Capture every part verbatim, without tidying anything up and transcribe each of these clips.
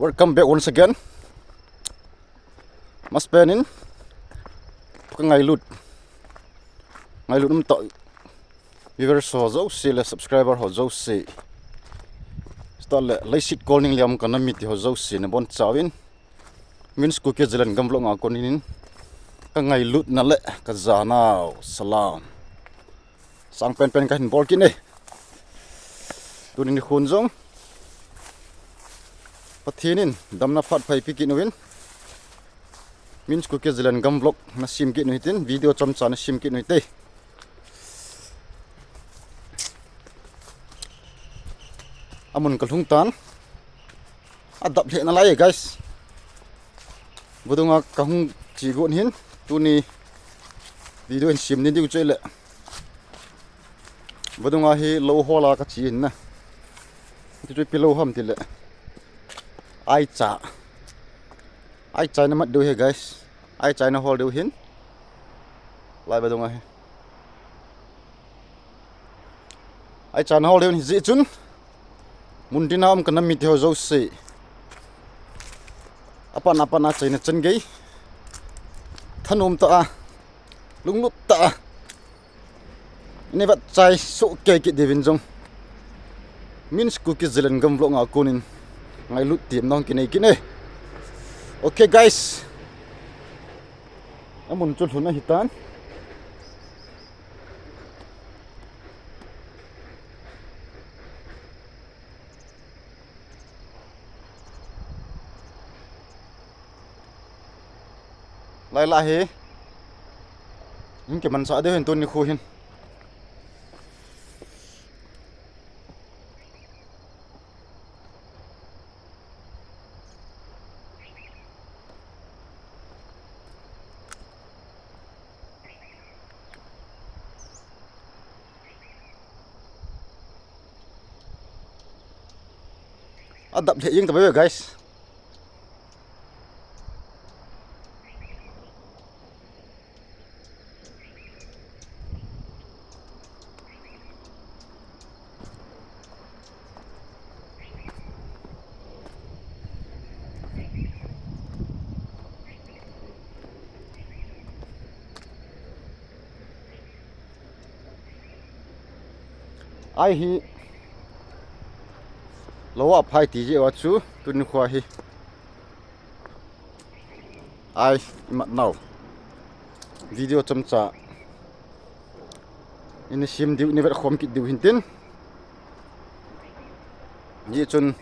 Welcome back once again. Maspen in ka ngailut, ngailut umtah viewers ho jouse le subscriber ho jouse, start le leiset kol ning liam ka nam mite ho jouse nabonchauvin Min's Kuki Zalengam vlog a konin ka ngailutna le ka janau salam sang penpen kahin bol kit e. Tuni nikho jong Pathen in damna phat pha eipe kit uvin, Min's Kuki Zalengam vlog nasem kit u hitin, video chomcha nasem kit u hite. Amun kalhung tan, adap lheh nalai e guys. Vadunga kahung che got hin, tuni video hin sem ni diu chu ahile, vadunga hi lou hol a kache hin na. Hichu ipi lou ham tile, aicha, aicha ina mat diu ahi guys. Aicha ina hol diu hin, lai vadunga hi aicha ina hol diu hin, hijeh chun muntina um ka nam mite ho jouse, apat apat a chaina chan gei, thanom tah a, lunglut tah a nei vetchai soh kei kit diuvin jong Min's Kuki Zalengam vlog a konin ngailut temna hung kinei kit e. Okay guys, amun chu lhun ahitan. Lai lah hi hung kimansah diu hin tuni nikho hin. Adap lheh jeng tabang e guys. Ai hi lou a phai ti jeh uva chu tuni nikho hi ai imat nau video chomcha ina sem diu, ina vetkhom kit diu hintin. Hijeh chun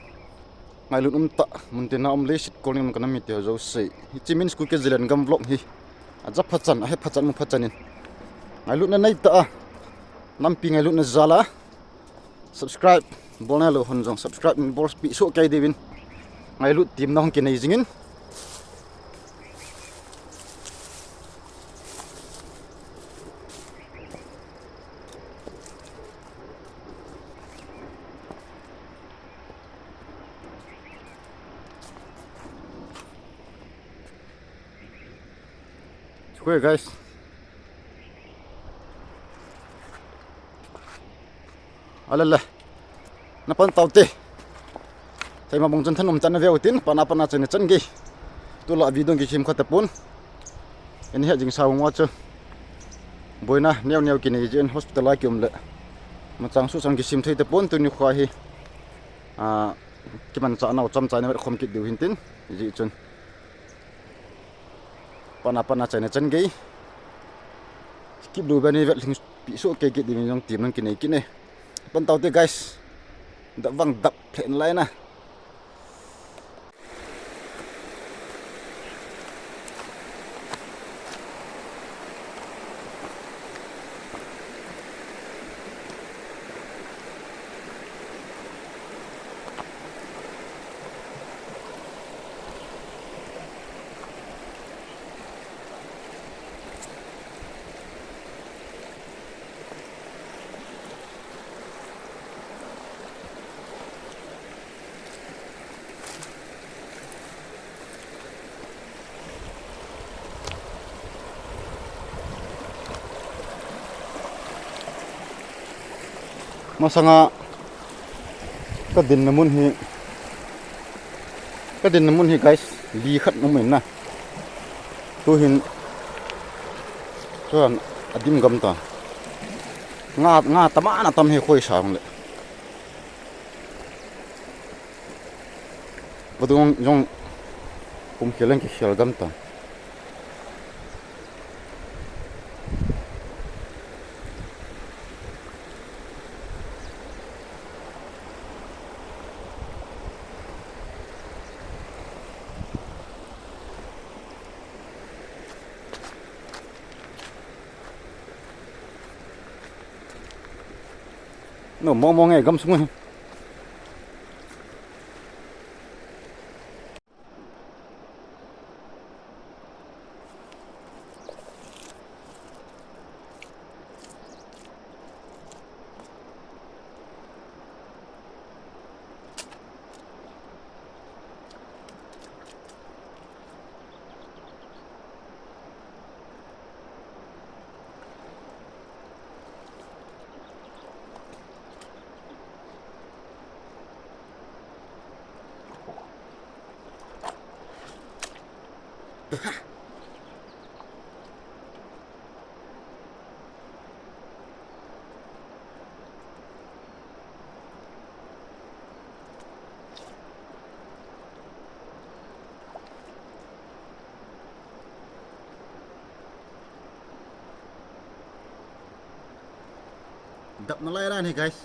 ngailut umtah, muntina um, leiset kol ning um ka nam mite ho jouse, hiche Min's Kuki Zalengam vlog hi aja phachan, ahe phachan, mu phachan in, ngailutna neitah a, nampi ngailutna jal a subscribe bol nailou hon jong subscribe in bolpeh soh kei diuvin ngailut temna hung kinei jingin. Chukoi guys. Alele. Napan taute. Thei ma bong chun thanom chan na veu tin, apat apat a chaina chan gei. Tulai video kisem kha tapon. Ina het jing sa uva chu boina neo neo kinei jeh in hospital a kium le machang suhchang kisem thei tapon, tuni nikho hi, a, kimanchah nau chomcha ina vetkhom kit diu hintin. Hijeh chun apat apat a chaina chan gei, kip lou beh a nei vetlhingpeh soh kei kit diuvin jong temna hung kinei kit e. Pan taute guys. Dap vang dap lheh nalai na. Masanga kadinna mun hi Ka dinna mun hi guys, li khat um in na. Tu hin, chuan a dim gam ta. Nga, nga tam a na tam hi khoi sang le. Vadung jong kum khel in kikhel gam ta. No, mong mong e, gam sung e. Dap na lai ran hi, guys.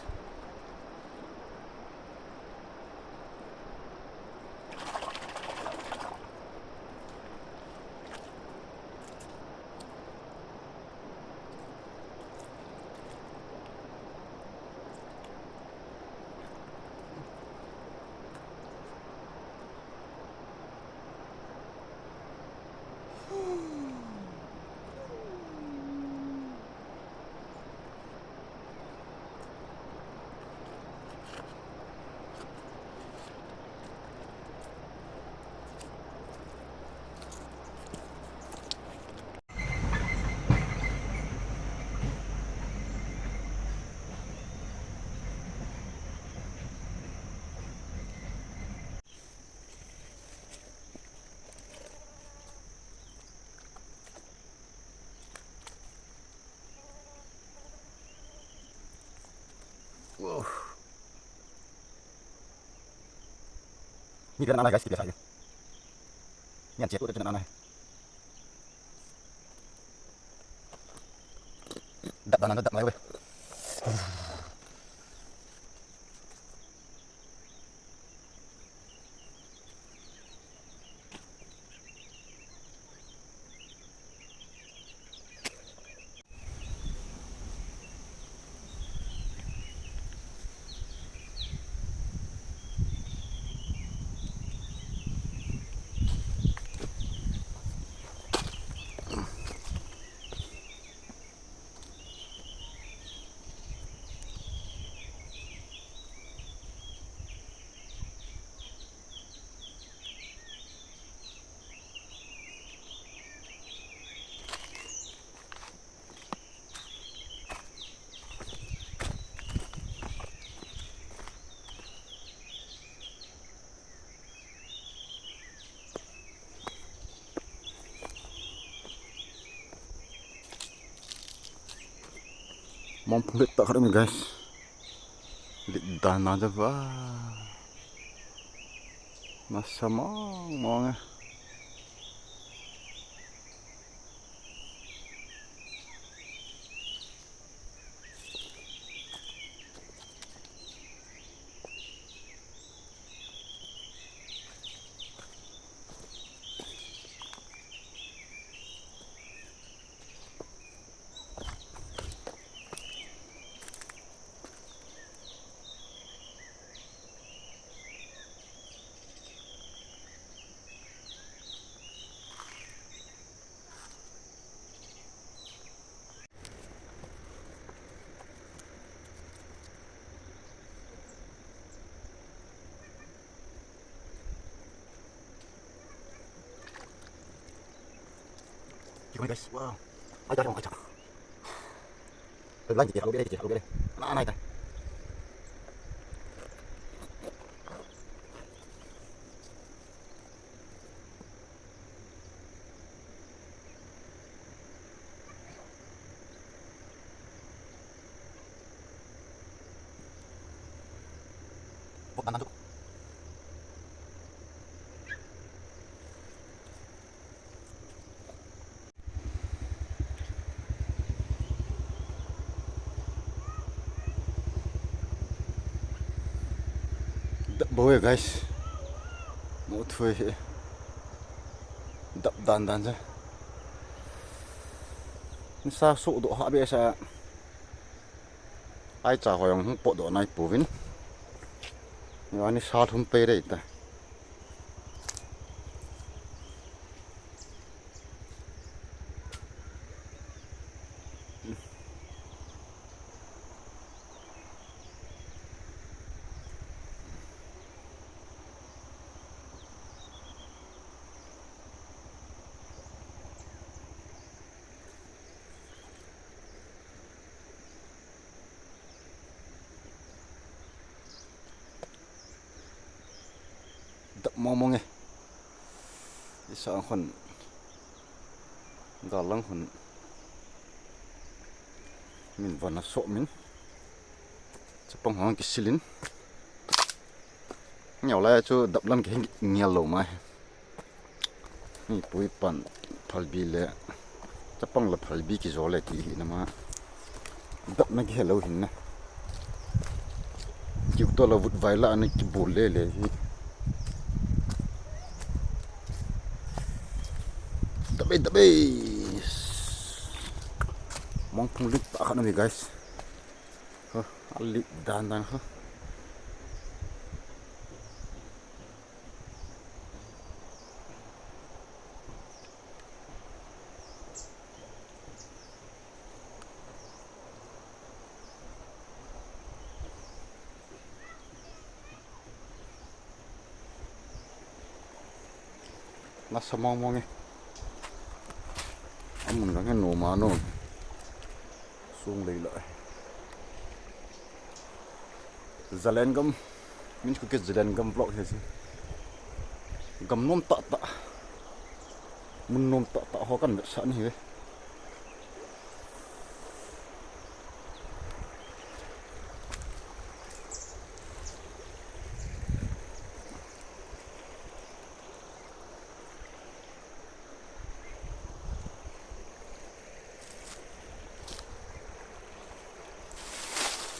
Wow. Ni dia na guys, kita saya. Ni anche tu dia na. Dap na, dap na we. Mong phung let ta khat um guys. Let dan na java. Nasa mong mong e. Guys, wow. Ai, ai, ai, ai. Lai, ai, ai, ai, ai. Na, na, ai. Dap bou e guys. Mu thei e. Dap dan dan se. Nisa soh doh ha behseh. Aicha ho jong hung potdoh nai pouvin. Ani sa thum pei rei ta. Dap mong mong e. Isa ang khun. Gal lang khun. Min van a soh min. Chapang hong kisilin. Ngiau lai chu dap lam kihing ngial lou mai. Ni pui pan phalbi le chapang la phalbi kijo le ti hi nama. Dap na kihe lou hin na. Kiu to la vut vai la na kibol le le hi. Dap e, dap e. Mong phung lik ta khat na mi guys. Ha, ali dan dan ha. Nasa mong mong e. Amun lang e, no ma no. Sung lei la. Zalen gam. Min ku ke Zalen gam vlog he si. Gam nom ta ta. Mun nom ta ta ho kan vet sa ni ve.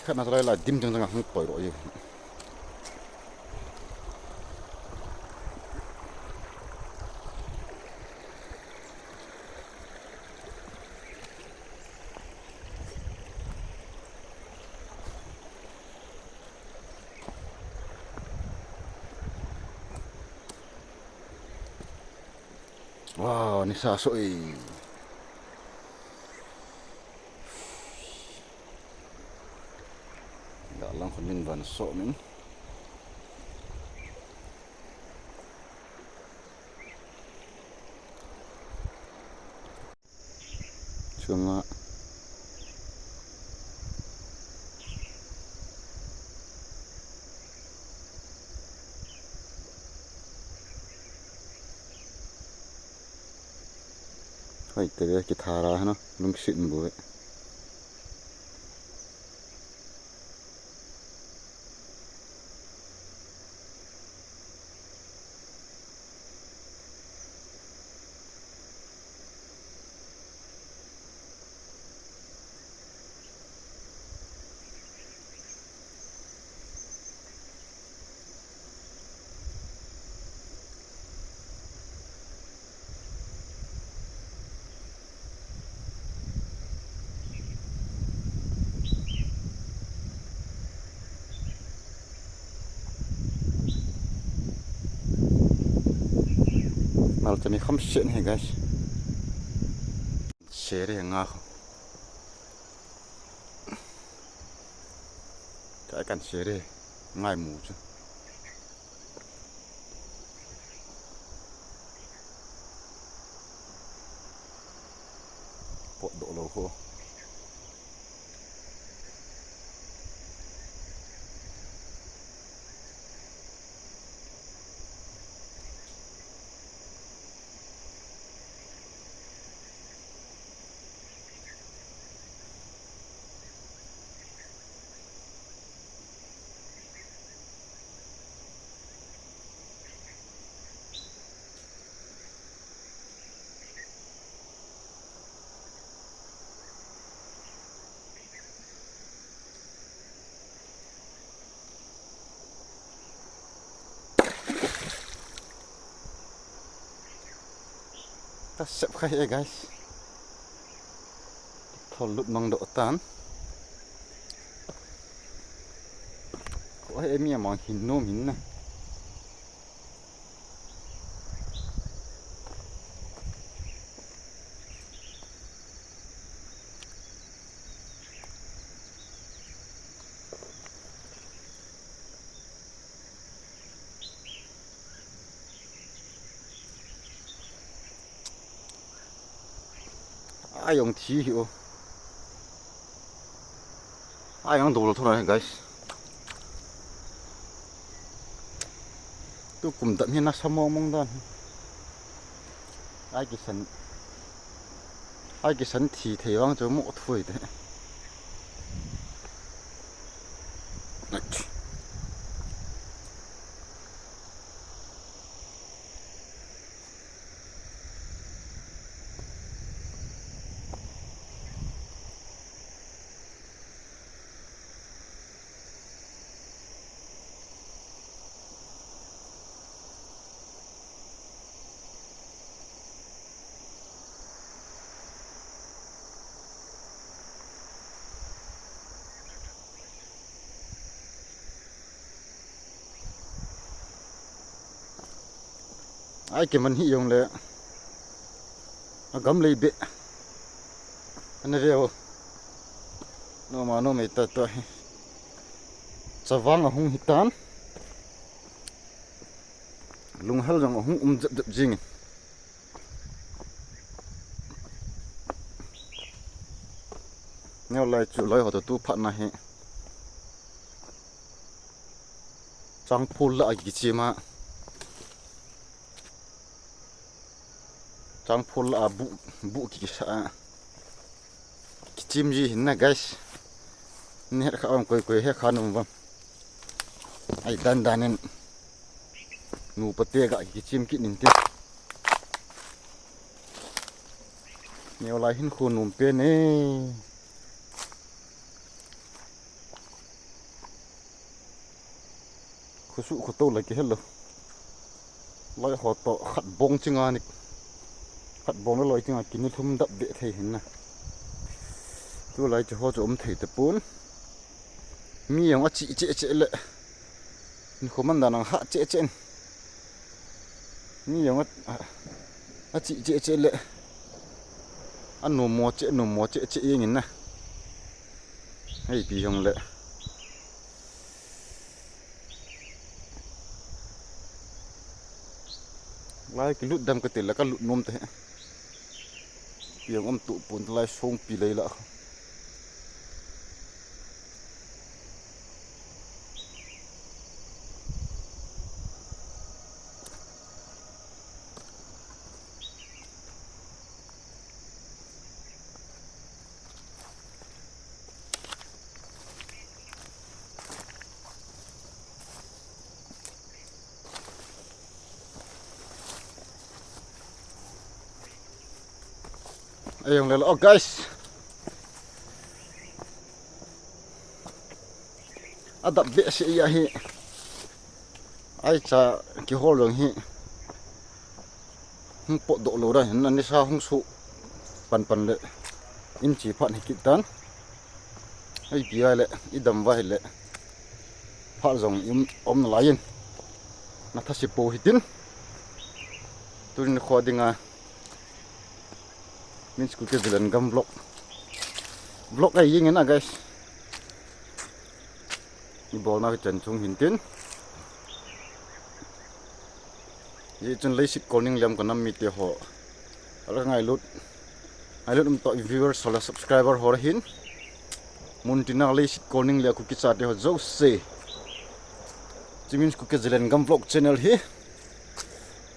Khat na lai lai dim jang jang hung poi ro ye. Wow, nisa soh e. Gal lang khun min van soh min. Chunga. Hoi, te ve kithara hana, lungsit bou ve. Mal chami kham sen he, guys. Sere nga. Ka kan sere ngai mu chu. Potdoh lou ho. Ka sep kha he, guys. Thol lut mang doh tan. Ko he mi amang hin nom hin na. Ai, jong thi hi o. Ai, jong dol thona, guys. Tu kum dam hi nasa mong mong dan. Ai kisan. Ai kisan thi thei vang chu mo thui te. Ai, kiman hi jong le. Agam lei be. Ana ve o. Noma, noma ta to hi. Chavang ahung hitan. Lunghel jong ahung um jep jep jingin. Neo lai chu loi ho to tu phat na hi. Changphul la a kichim a. Changphul la a bu, bu kisa a. Kichim ji hin na, guys. Ni het kha um koi koi he kha num vam. Ai dan dan in. Nu pate ga kichim kit nin te. Neo lai hin khu num pe ne. Khusu khuto la kihel lo. Loi ho to khat bong chinga ni. Khat bong le loi chinga kini thum dap be thei hin na. Tu lai chu ho chu um thei te pun. Mi jong a chi che che le. Ni khoman dan ang ha che che. Ni jong a, a, a chi che che le. A nu mo che, nu mo che che jeng in na. Hei pi jong le. Lai kilut dam ka til la ka lut nom te. Piang um tu pun lai song pi lei la. Ayong lelo, oh, guys. Adap be si iya hi. Ai cha kihol jong hi. Hung potdoh lou dan hin, anisa hung su pan pan le. In chi phat hi kit tan. Ai pi ai le, i dam vai le. Phat jong i um, um nalai in. Na thase pou hitin. Tunin kho dinga. Min School ke Zalengam vlog. Vlog ai jing in a, guys. I bolna hi chan chung hin tin. Hijeh chun leiset kolning lem ka nam mite ho. Ala ngailut. Ngailut um to viewers ho le subscriber ho hin. Muntina leiset kolning le Kuki chate ho jouse. Chi Min School ke Zalengam vlog channel hi.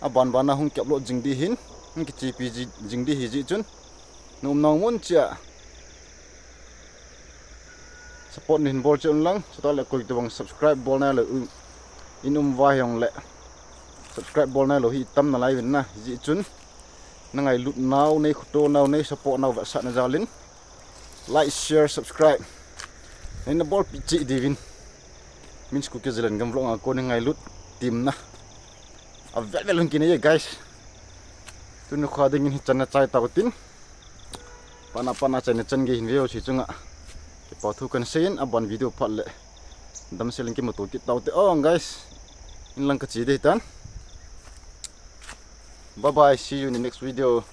Aban ban a hung ki upload jing di hin. Hung kichepi ji-, jing di hi jeh chun. Na umnau mun chia. Support nei hin bol cheh un lang, chutah le koi tobang subscribe bol nai lou u, in um vai jong le. Subscribe bol nai lou hi tam nalai uvin na, hijeh chun. Na ngailut nau, nei khuto nau, nei support nau vetsahna jal in. Like, share, subscribe. Nei na bolpi cheh diuvin. Min School ke Zalengam vlog a kon ngailut team na. Avel vel hung kinei e, guys. Tuni kho dingin hichan na chai tau tin. Pana pana chai na chan gei hin veu si chunga. Kipa thu kan seiyin aban video phat le. Damsel in kimuto kit tau te. Oh guys. In lang ka chi dei tan. Bye bye. See you in the next video.